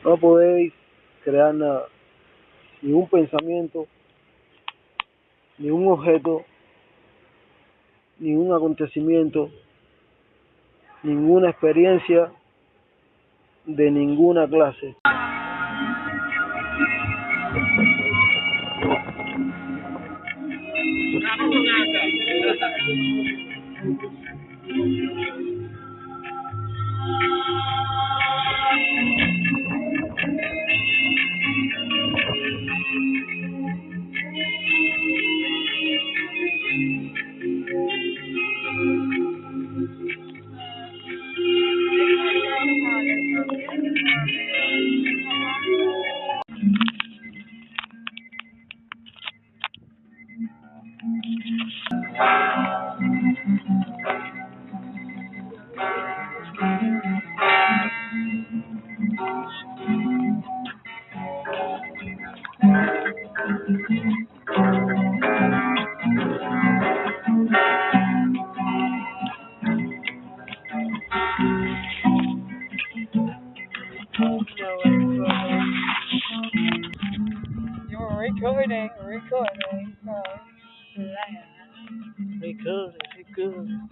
No podéis crear nada, ningún pensamiento, ningún objeto, ningún acontecimiento, ninguna experiencia de ninguna clase. You're recording, recording. Recording, recording,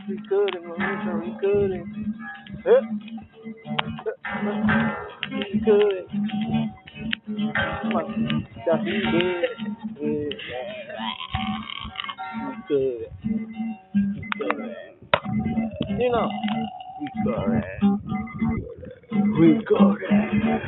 recording, mamita, recording. Recording. Mamita, recording. Recording. Recording. You know, recording. Recording.